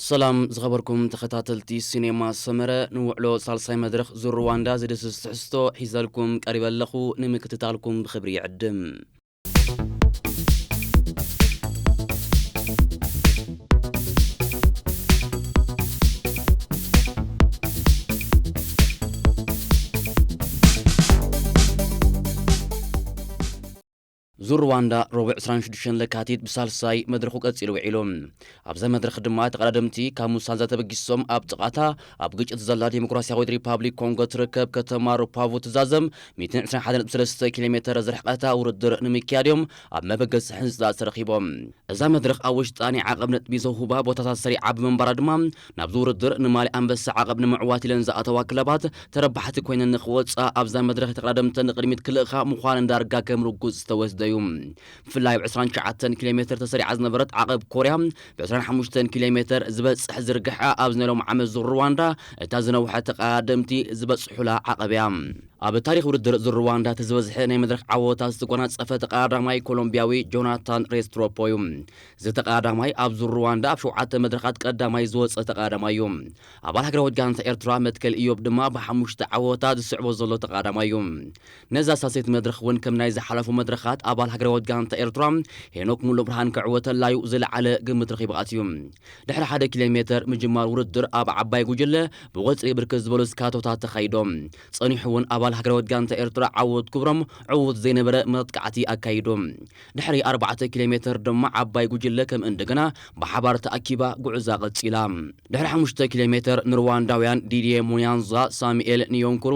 ሰላም ዝኸበርኩም ተኸታተልቲ ሲኔማ ሰመረ፣ ንውዕሎ ሳልሳይ መድረኽ ዙር ሩዋንዳ ዝድስስ ትሕዝቶ ሒዘልኩም ቀሪበ ኣለኹ። ንምክትታልኩም ብኽብሪ ይዕድም። ዙር ሩዋንዳ ረቡዕ ዕስራን ሽዱሽተን ለካቲት ብሳልሳይ መድረኹ ቀጺሉ ውዒሉ። ኣብዛ መድረኽ ድማ ተቐዳደምቲ ካብ ሙሳንዛ ተበጊሶም ኣብ ጥቓታ ኣብ ግጭት ዘላ ዲሞክራሲያዊት ሪፓብሊክ ኮንጎ ትርከብ ከተማ ሩፓቮ ትዛዘም ሚእትን ዕስራን ሓደን ነጥቢ ሰለስተ ኪሎ ሜተር ዝርሕቐታ ውድድር ንምክያድ እዮም ኣብ መበገሲ ህንጻ ተረኺቦም። እዛ መድረኽ ኣብ ውሽጣ ናይ ዓቐብ ነጥቢ ዘውህባ ቦታታት ሰሪዓ ብምንባራ ድማ ናብዚ ውድድር ንማሊ ኣንበሳ ዓቐብ ንምዕዋት ኢለን ዝኣተዋ ክለባት ተረባሕቲ ኮይነን ንኽወጻ ኣብዛ መድረኽ ተቐዳደምተን ንቕድሚት ክልእኻ ምዃነን ዳርጋ ከም ርጉጽ ዝተወስደ እዩ። ብፍላይ ኣብ ዕስራን ትሽዓተን ኪሎ ሜተር ተሰሪዓ ዝነበረት ዓቐብ ኮርያ ብ ዕስራን ሓሙሽተን ኪሎ ሜተር ዝበጽሕ ዝርግሐ ኣብዚ ናይ ሎም ዓመት ዙር ሩዋንዳ እታ ዝነውሐ ተቐዳደምቲ ዝበጽሑላ ዓቐብ እያ። ኣብ ታሪኽ ውድድር ዙር ሩዋንዳ እቲ ዝበዝሐ ናይ መድረኽ ዓወታት ዝተጎናጸፈ ተቐዳዳማይ ኮሎምቢያዊ ጆናታን ሬስትሮፖ እዩ። እዚ ተቐዳዳማይ ኣብ ዙር ሩዋንዳ ኣብ ሸውዓተ መድረኻት ቀዳማይ ዝወጸ ተቐዳዳማይ እዩ። ኣባል ሃገራዊት ጋንታ ኤርትራ መትከል ኢዮብ ድማ ብሓሙሽተ ዓወታት ዝስዕቦ ዘሎ ተቐዳዳማይ እዩ። ነዛ ሳልሰይቲ መድረኽ እውን ከም ናይ ዝሓለፉ መድረኻት ኣባል ሃገራዊት ጋንታ ኤርትራ ሄኖክ ሙሉ ብርሃን ክዕወተላ እዩ ዝለዓለ ግምት ረኺቡ ኣትዩ። ድሕሪ ሓደ ኪሎ ሜተር ምጅማር ውድድር ኣብ ዓባይ ጉጅለ ብቆጽሊ ብርክት ዝበሉ ስካቶታት ተኻይዶም። ጸኒሑ እውን ኣባል ሃገራዊት ጋንታ ኤርትራ ዓወት ክብሮም ዕዉት ዘይነበረ መጥቃዕቲ ኣካይዱ። ድሕሪ ኣርባዕተ ኪሎ ሜተር ድማ ዓባይ ጉጅለ ከም እንደገና ብሓባር ተኣኪባ ጉዕዛ ቀጺላ። ድሕሪ ሓሙሽተ ኪሎ ሜተር ንሩዋንዳውያን ዲድየ ሙንያንዛ፣ ሳሙኤል ንዮንኩሩ፣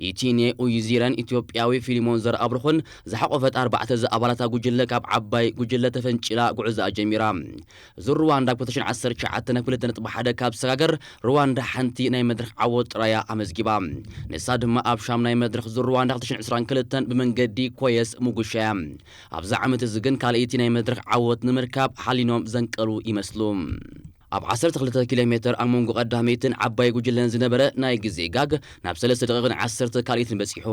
ኢቲኔ ኡይዚረን ኢትዮጵያዊ ፊሊሞን ዘርኣብሩኽን ዝሓቆፈት ኣርባዕተ ዝኣባላታ ጉጅለ ካብ ዓባይ ጉጅለ ተፈንጭላ ጉዕዛ ጀሚራ። ዙር ሩዋንዳ ኣብ ክልተ ሽሕን ዓሰርተ ትሽዓተን ናብ ክልተ ነጥቢ ሓደ ካብ ዝሰጋገር ሩዋንዳ ሓንቲ ናይ መድረኽ ዓወት ጥራያ ኣመዝጊባ። ንሳ ድማ ኣብ ሻምናይ መድረኽ ዙር ሩዋንዳ ክልተ ሽሕን ዕስራን ክልተን ብመንገዲ ኮየስ ሙጉሻ እያ። ኣብዚ ዓመት እዚ ግን ካልኣይቲ ናይ መድረኽ ዓወት ንምርካብ ሓሊኖም ዘንቀሉ ይመስሉ። ኣብ ዓሰርተ ክልተ ኪሎ ሜተር ኣብ መንጎ ቀዳመይትን ዓባይ ጉጅለን ዝነበረ ናይ ግዜ ጋግ ናብ ሰለስተ ደቂቕን ዓሰርተ ካልኢትን በጺሑ።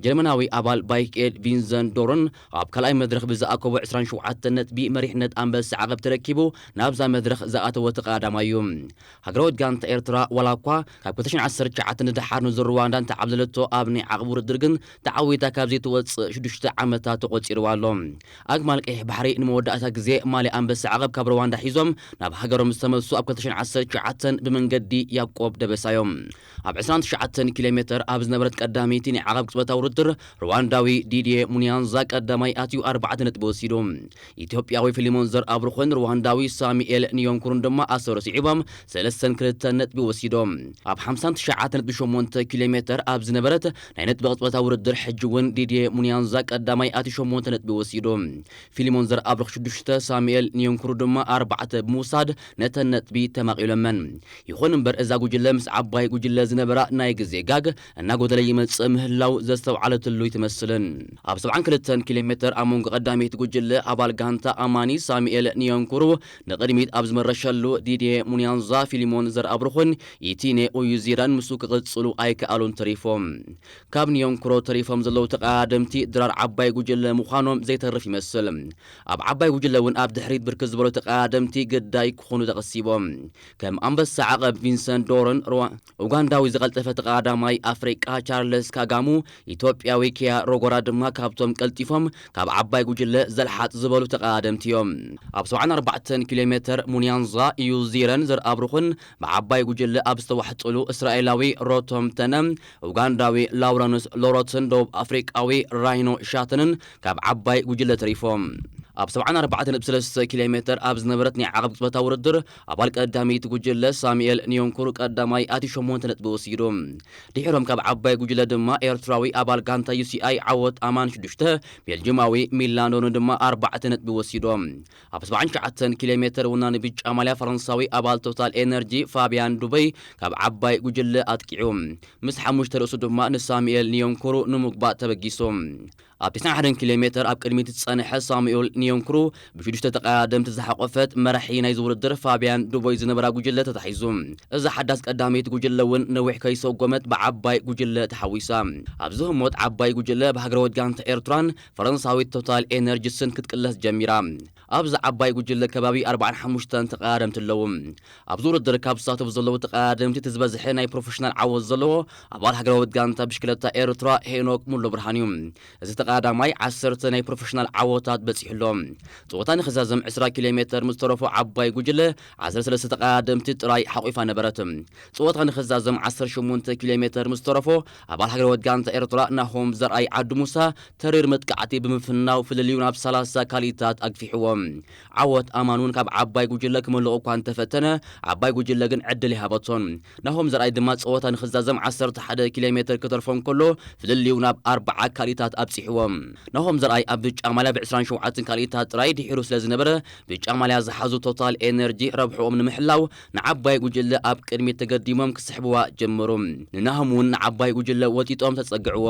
ጀርመናዊ ኣባል ባይክ ኤድ ቪንዘንት ዶርን ኣብ ካልኣይ መድረኽ ብዝኣከቦ ዕስራን ሸውዓተን ነጥቢ መሪሕነት ኣንበሳ ዓቐብ ተረኪቡ ናብዛ መድረኽ ዝኣተወ ተቐዳዳማይ እዩ። ሃገራዊት ጋንታ ኤርትራ ዋላ እኳ ካብ ክልተ ሽሕን ዓሰርተ ትሽዓተን ንደሓር ንዙር ሩዋንዳ እንተዓብለለቶ ኣብ ናይ ዓቕብ ውድድር ግን ተዓዊታ ካብ ዘይትወጽእ ሽዱሽተ ዓመታት ተቖጺርዋ ኣሎ። ኣግማል ቀይሕ ባሕሪ ንመወዳእታ ግዜ ማልያ ኣንበሳ ዓቐብ ካብ ሩዋንዳ ሒዞም ናብ ሃገሮም ዝተመልሱ ኣብ ክልተ ሽሕን ዓሰርተ ትሽዓተን ብመንገዲ ያዕቆብ ደበሳ እዮም። ኣብ ዕስራን ትሽዓተን ኪሎ ሜተር ኣብ ዝነበረት ቀዳመይቲ ናይ ዓቐብ ቅጽበታዊ ውድድር ሩዋንዳዊ ዲድየ ሙንያንዛ ቀዳማይ ኣትዩ ኣርባዕተ ነጥቢ ወሲዱ። ኢትዮጵያዊ ፊሊሞን ዘርኣብሩኽን ሩዋንዳዊ ሳሙኤል ንዮንኩሩን ድማ ኣሰሩ ስዒቦም ሰለስተን ክልተን ነጥቢ ወሲዶም። ኣብ ሓምሳን ትሽዓተን ነጥቢ ሸሞንተ ኪሎ ሜተር ኣብ ዝነበረት ናይ ነጥቢ ቅጽበታዊ ውድድር ሕጂ እውን ዲድየ ሙንያንዛ ቀዳማይ ኣትዩ ሸሞንተ ነጥቢ ወሲዱ። ፊሊሞን ዘርኣብሩኽ ሽዱሽተ፣ ሳሙኤል ንዮንኩሩ ድማ ኣርባዕተ ብምውሳድ ነተን ነጥቢ ተማቒሎመን። ይኹን እምበር እዛ ጉጅለ ምስ ዓባይ ጉጅለ ዝነበራ ናይ ግዜ ጋግ እናጎደለ ይመጽእ ምህላው ዘስተውዓለትሉ ኣይትመስልን። ኣብ ሰብዓን ክልተን ኪሎ ሜተር ኣብ መንጎ ቀዳመይቲ ጉጅለ ኣባል ጋንታ ኣማኒ ሳሙኤል ንዮንኩሩ ንቕድሚት ኣብ ዝመረሸሉ ዲድየ ሙንያንዛ ፊሊሞን ዘርኣብሩኽን ኢቲኔ ኡዩዚራን ምስኡ ክቕጽሉ ኣይከኣሉን ተሪፎም። ካብ ንዮንኩሮ ተሪፎም ዘለዉ ተቐዳደምቲ ድራር ዓባይ ጉጅለ ምዃኖም ዘይተርፍ ይመስል። ኣብ ዓባይ ጉጅለ እውን ኣብ ድሕሪት ብርክት ዝበሉ ተቐዳደምቲ ግዳይ ክኾኑ ተቐሲቦም። ከም ኣንበሳ ዓቐብ ቪንሰንት ዶርን ሩዋ-፣ ኡጋንዳዊ ዝቐልጠፈ ተቐዳዳማይ ኣፍሪቃ ቻርለስ ካጋሙ፣ ኢትዮጵያዊ ኪያ ሮጎራ ድማ ካብቶም ቀልጢፎም ካብ ዓባይ ጉጅለ ዘልሓጥ ዝበሉ ተቐዳደምቲ እዮም። ኣብ ሰብዓን ኣርባዕተን ኪሎ ሜተር ሙንያንዛ ኢዩዚረን ዘርኣብሩኽን ብዓባይ ጉጅለ ኣብ ዝተዋሕጥሉ እስራኤላዊ ሮቶም ተነ፣ ኡጋንዳዊ ላውረንስ ሎሮትን ደቡብ ኣፍሪቃዊ ራይኖ ሻተንን ካብ ዓባይ ጉጅለ ተሪፎም። ኣብ ሰብዓን ኣርባዕተን ነጥቢ ሰለስተ ኪሎ ሜተር ኣብ ዝነበረት ናይ ዓቐብ ቅጽበታዊ ውድድር ኣባል ቀዳመይቲ ጉጅለ ሳሙኤል ንዮንኩሩ ቀዳማይ ኣትዩ ሸሞንተ ነጥቢ ወሲዱ። ድሒሮም ካብ ዓባይ ጉጅለ ድማ ኤርትራዊ ኣባል ጋንታ ዩ ሲ ኣይ ዓወት ኣማን ሽዱሽተ፣ ቤልጅማዊ ሚላን ዶኑ ድማ ኣርባዕተ ነጥቢ ወሲዶም። ኣብ ሰብዓን ትሽዓተን ኪሎ ሜተር ወናኒ ብጫ ማልያ ፈረንሳዊ ኣባል ቶታል ኤነርጂ ፋቢያን ዱበይ ካብ ዓባይ ጉጅለ ኣጥቂዑ። ምስ ሓሙሽተ ርእሱ ድማ ንሳሙኤል ንዮንኩሩ ንምጉባእ ተበጊሱ። ኣብ ተስዓን ሓደን ኪሎ ሜተር ኣብ ቅድሚት ዝጸንሐ ሳሙኤል ዮንክሩ ብሽዱሽተ ተቐዳደምቲ ዝሓቆፈት መራሒ ናይዚ ውድድር ፋቢያን ዱቦይ ዝነበራ ጉጅለ ተታሒዙ። እዛ ሓዳስ ቀዳመይቲ ጉጅለ እውን ነዊሕ ከይሰጎመት ብዓባይ ጉጅለ ተሓዊሳ። ኣብዚ ህሞት ዓባይ ጉጅለ ብሃገራዊት ጋንታ ኤርትራን ፈረንሳዊት ቶታል ኤነርጂስን ክትቅለስ ጀሚራ። ኣብዚ ዓባይ ጉጅለ ከባቢ ኣርባዓን ሓሙሽተን ተቐዳደምቲ ኣለዉ። ኣብዚ ውድድር ካብ ዝሳተፉ ዘለዉ ተቐዳደምቲ እቲ ዝበዝሐ ናይ ፕሮፌሽናል ዓወት ዘለዎ ኣባል ሃገራዊት ጋንታ ብሽክለታ ኤርትራ ሄኖክ ሙሉ ብርሃን እዩ። እዚ ተቐዳዳማይ ዓሰርተ ናይ ፕሮፌሽናል ዓወታት በጺሑ ኣሎ። ጸወታ ንኽዛዘም ዕስራ ኪሎ ሜተር ምስ ተረፎ ዓባይ ጉጅለ ዓሰርተ ሰለስተ ተቐዳደምቲ ጥራይ ሓቑፋ ነበረት። ጸወታ ንኽዛዘም ዓሰርተ ሸሞንተ ኪሎ ሜተር ምስ ተረፎ ኣባል ሃገራዊት ጋንታ ኤርትራ ናሆም ዘርኣይ ዓዲ ሙሳ ተሪር መጥቃዕቲ ብምፍናው ፍልልዩ ናብ ሰላሳ ካሊታት ኣግፊሕዎ። ዓወት ኣማን እውን ካብ ዓባይ ጉጅለ ክመልቕ እኳ እንተፈተነ፣ ዓባይ ጉጅለ ግን ዕድል ይሃበቶን። ናሆም ዘርኣይ ድማ ጸወታ ንኽዛዘም ዓሰርተ ሓደ ኪሎ ሜተር ክተርፎ እንከሎ፣ ፍልልዩ ናብ ኣርባዓ ካሊታት ኣብጺሕዎ። ናሆም ዘርኣይ ኣብ ብጫ ማልያ ብዕስራን ሸውዓተን ካሊታት ጥራይ ድሒሩ ስለ ዝነበረ፣ ብጫ ማልያ ዝሓዙ ቶታል ኤነርጂ ረብሕኦም ንምሕላው ንዓባይ ጉጅለ ኣብ ቅድሚት ተገዲሞም ክስሕብዋ ጀመሩ። ንናሆም እውን ንዓባይ ጉጅለ ወጢጦም ተጸግዕዎ።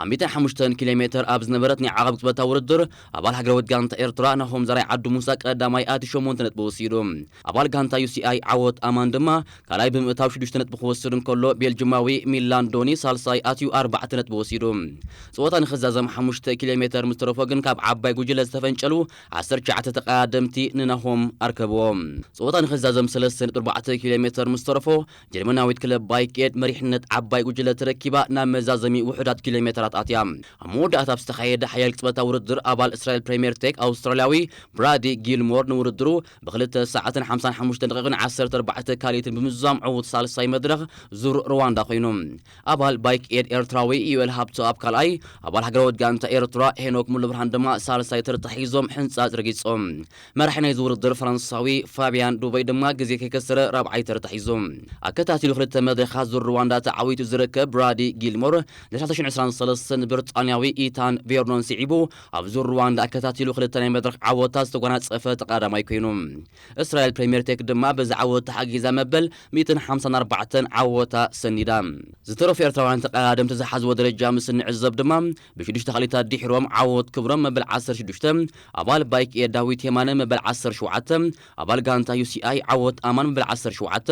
ኣብ ሚእትን ሓሙሽተን ኪሎ ሜተር ኣብ ዝነበረት ናይ ዓቐብ ቅጽበታዊ ውድድር፣ ኣባል ሃገራዊት ጋንታ ኤርትራ ናሆም ዘርኣይ ዓዱ ሙሳ ቀዳማይ ኣቲ ሸሞንተ ነጥቢ ወሲዱ። ኣባል ጋንታ ዩ ሲ ኣይ ዓወት ኣማን ድማ ካልኣይ ብምእታው ሽዱሽተ ነጥቢ ክወስድ እንከሎ፣ ቤልጅማዊ ሚላን ዶኒ ሳልሳይ ኣትዩ ኣርባዕተ ነጥቢ ወሲዱ። ጸወታ ንኽዛዘም ሓሙሽተ ኪሎ ሜተር ምስ ተረፎ ግን ካብ ዓባይ ጉጅለ ዝተፈንጨሉ ዓሰርተ ትሽዓተ ተቐዳደምቲ ንናሆም ኣርከብዎም። ጸወታ ንኽዛዘም ሰለስተ ነጥቢ ኣርባዕተ ኪሎ ሜተር ምስ ተረፎ፣ ጀርመናዊት ክለብ ባይክ ኤድ መሪሕነት ዓባይ ጉጅለ ተረኪባ ናብ መዛዘሚ ውሑዳት ኪሎ ሜተራት ኣትያ። ኣብ መወዳእታ ኣብ ዝተኻየደ ሓያል ቅጽበታዊ ውድድር ኣባል እስራኤል ፕሪምየር ቴክ ኣውስትራልያዊ ብራዲ ጊልሞር ንውድድሩ ብክልተ ሰዓትን ሓምሳን ሓሙሽተን ደቂቕን ዓሰርተ ኣርባዕተ ካሊትን ብምዝዛም ዕዉት ሳልሳይ መድረኽ ዙር ሩዋንዳ ኮይኑ። ኣባል ባይክ ኤድ ኤርትራዊ ዩኤል ሃብተኣብ ካልኣይ፣ ኣባል ሃገራዊት ጋንታ ኤርትራ ሄኖክ ሙሉብርሃን ድማ ሳልሳይ ተርታ ሒዞም ሕንጻጽ ረጊጾም። መራሒ ናይዚ ውድድር ፈረንሳዊ ፋቢያን ዱበይ ድማ ግዜ ከይከሰረ ራብዓይ ተርታ ሒዙ። ኣከታቲሉ ክልተ መድረኻት ዙር ሩዋንዳ ተዓዊቱ ዝርከብ ብራዲ ጊልሞር ንሳልሳይ ሽሕን ዕስራን ሰለስተን ብሪጣንያዊ ኢታን ቬርኖን ስዒቡ ኣብ ዙር ሩዋንዳ ኣከታቲሉ ክልተ ናይ መድረኽ ዓወታት ዝተጓናጸፈ ተቐዳዳማይ ኮይኑ። እስራኤል ፕሪምየር ቴክ ድማ በዚ ዓወት ተሓጊዛ መበል ሚእትን ሓምሳን ኣርባዕተን ዓወታ ሰኒዳ። ዝተረፉ ኤርትራውያን ተቐዳደምቲ ዝሓዝዎ ደረጃ ምስ እንዕዘብ ድማ ብሽዱሽተ ካሊታት ድሕሮም ዓወት ክብሮም መበል ዓሰርተ ሽዱሽተ፣ ኣባል ባይክ ኤድ ዳዊት የማነ መበል ዓሰርተ ሸውዓተ፣ ኣባል ጋንታ ዩ ሲ ኣይ ዓወት ኣማን መበል ዓሰርተ ሸውዓተ፣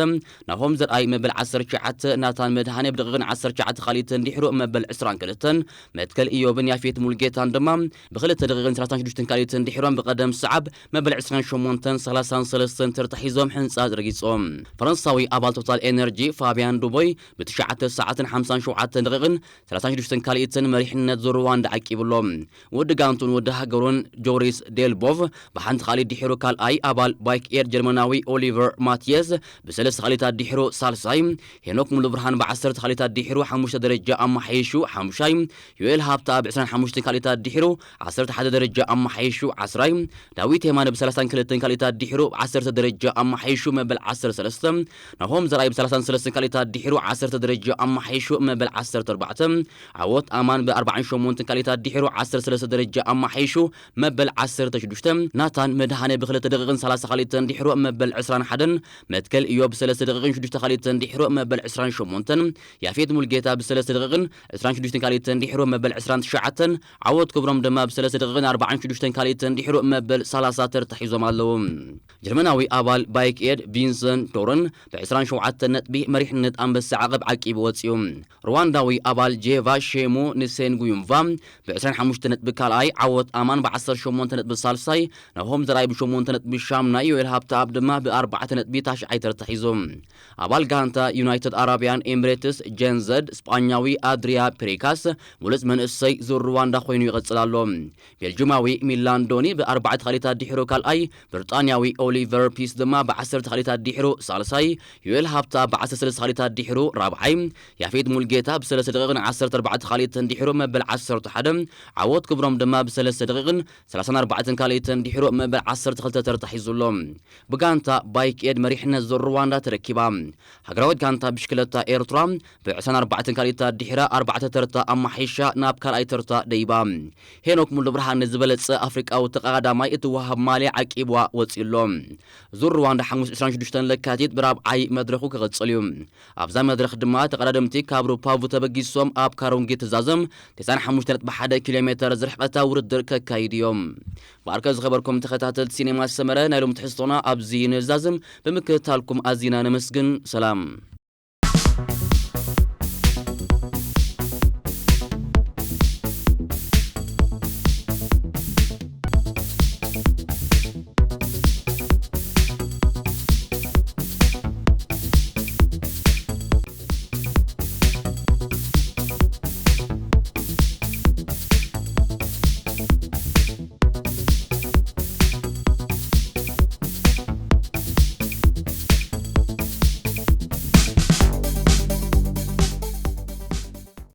ናሆም ዘርኣይ መበል ዓሰርተ ትሽዓተ፣ ናታን መድሃኔ ብደቂቕን ዓሰርተ ትሽዓተ ካሊትን ድሕሩ መበል ዕስራን ክልተን፣ መትከል ኢዮብን ያፌት ሙልጌታን ድማ ብክልተ ደቂቕን ሰላሳን ሽዱሽተን ካሊትን ድሕሮም ብቐደም ሰዓብ መበል ዕስራን ሸሞንተን ሰላሳን ሰለስተን ተርታ ሒዞም ሕንጻጽ ረጊጾም። ፈረንሳዊ ኣባል ቶታል ኤነርጂ ፋቢያን ዱቦይ ብትሽዓተ ሰዓትን ሓምሳን ሸውዓተን ደቂቕን ሰላሳን ሽዱሽተን ካሊትን መሪሕነት ዙር ሩዋንዳ ዓቂቡ ኣሎ። ወዲ ጋንቱን ወዲ ሃገሩን ጆሪስ ዴልቦቭ ብሓንቲ ካሊት ድሒሩ ካልኣይ፣ ኣባል ባይክ ኤር ጀርመናዊ ኦሊቨር ማቲየስ ብሰለስተ ካሊታት ድሒሩ ሳልሳይ፣ ሄኖክ ሙሉብርሃን ብዓሰርተ ካሊታት ድሒሩ ሓሙሽተ ደረጃ ኣመሓይሹ ሓሙሻይ፣ ዮኤል ሃብታ ብዕስራን ሓሙሽተን ካሊታት ድሒሩ ዓሰርተ ሓደ ደረጃ ኣመሓይሹ ዓስራይ፣ ዳዊት የማነ ብሰላሳን ክልተን ካሊታት ድሒሩ ዓሰርተ ደረጃ ኣመሓይሹ መበል ዓሰርተ ሰለስተ፣ ናሆም ዘርኣይ ብሰላሳን ሰለስተን ካሊታት ድሒሩ ዓሰርተ ደረጃ ኣመሓይሹ መበል ዓሰርተ ኣርባዕተ፣ ዓወት ኣማን ብኣርባዓን ሸሞንተን ካሊታት ድሒሩ ዓሰርተ ሰለስተ ደረጃ ኣመሓይሹ መበል ዓሰርተ ሽዱሽተ፣ ናታን መድሃኔ ብክልተ ደቂቕን ሰላሳ ካሊትን ድሒሩ መበል ዕስራን ሓደን፣ መትከል ኢዮብ ብሰለስተ ደቂቕን ሽዱሽተ ካሊትን ድሒሩ መበል ዕስራን ሸሞንተን፣ ያፌት ሙልጌታ ብሰለስተ ደቂቕን ዕስራን ሽዱሽተን ካሊትን ድሒሩ መበል ዕስራን ትሽዓተን፣ ዓወት ክብሮም ድማ ብሰለስተ ደቂቕን ኣርባዓን ሽዱሽተን ካሊትን ድሒሩ መበል ሰላሳ ተርታ ሒዞም ኣለዉ። ጀርመናዊ ኣባል ባይክ ኤድ ቪንሰንት ዶረን ብዕስራን ሸውዓተን ነጥቢ መሪሕነት ኣንበሳ ዓቐብ ዓቂቡ ወጺኡ። ሩዋንዳዊ ኣባል ጄቫ ሼሙ ንሴንጉዩምቫ ብዕስራን ሓሙሽተ ነጥቢ ካልኣይ፣ ዓወት ኣማን ብዓሰርተ ሸሞንተ ነጥቢ ሳልሳይ፣ ናሆም ዘርኣይ ብሸሞንተ ነጥቢ ሻምናይ፣ ዮኤል ሃብተኣብ ድማ ብኣርባዕተ ነጥቢ ታሽዓይ ተርታ ሒዞም። ኣባል ጋንታ ዩናይትድ ኣረብያን ኤምሬትስ ጀንዘድ ስጳኛዊ ኣድሪያ ፔሪካስ ብሉጽ መንእሰይ ዙር ሩዋንዳ ኮይኑ ይቐጽል ኣሎ። ቤልጅማዊ ሚላን ዶኒ ብኣርባዕተ ካሊታት ድሒሩ ካልኣይ፣ ብሪጣንያዊ ኦሊቨር ፒስ ድማ ብዓሰርተ ካሊታት ድሒሩ ሳልሳይ፣ ዮኤል ሃብታ ብዓሰርተ ሰለስተ ካሊታት ድሒሩ ራብዓይ፣ ያፌት ሙልጌታ ብሰለስተ ደቂቕን ዓሰርተ ኣርባዕተ ካሊትን ድሒሩ መበል ዓሰርተ ሓደ፣ ዓወት ክብሮም ድማ ብሰለስተ ደቂቕን ሰላሳን ኣርባዕተን ካሊትን ድሒሩ መበል ዓሰርተ ክልተ ተርታ ሒዙ ኣሎ። ብጋንታ ባይክ ኤድ መሪሕነት ዙር ሩዋንዳ ተረኪባ። ሃገራዊት ጋንታ ብሽክለታ ኤርትራ ብዕስራን ኣርባዕተን ካሊታት ድሒራ ኣርባዕተ ተርታ ኣመሓይሻ ናብ ካልኣይ ተርታ ደይባ። ሄኖክ ሙሉብርሃን ንዝበለጸ ኣፍሪቃዊ ተቐዳዳማይ እትወሃብ ማልያ ዓቂብዋ ወጺኡ ኣሎ። ዙር ሩዋንዳ ሓሙስ ዕስራን ሽዱሽተን ለካቲት ብራብዓይ መድረኹ ክቕጽል እዩ። ኣብዛ መድረኽ ድማ ተቐዳደምቲ ካብ ሩፓቩ ተበጊሶም ኣብ ካሮንጊ ትዛዘም ተስዓን ሓሙሽተ ነጥቢ ሓደ ኪሎ ሜተር ዝርሕቐታ ውድድር ከካይዱ እዮም። ብኣርከ ዝኸበርኩም ተኸታተልቲ ሲኔማ ሰመረ፣ ናይ ሎም ትሕዝቶና ኣብዚ ንዛዝም። ብምክትታልኩም ኣዚና ነመስግን። ሰላም።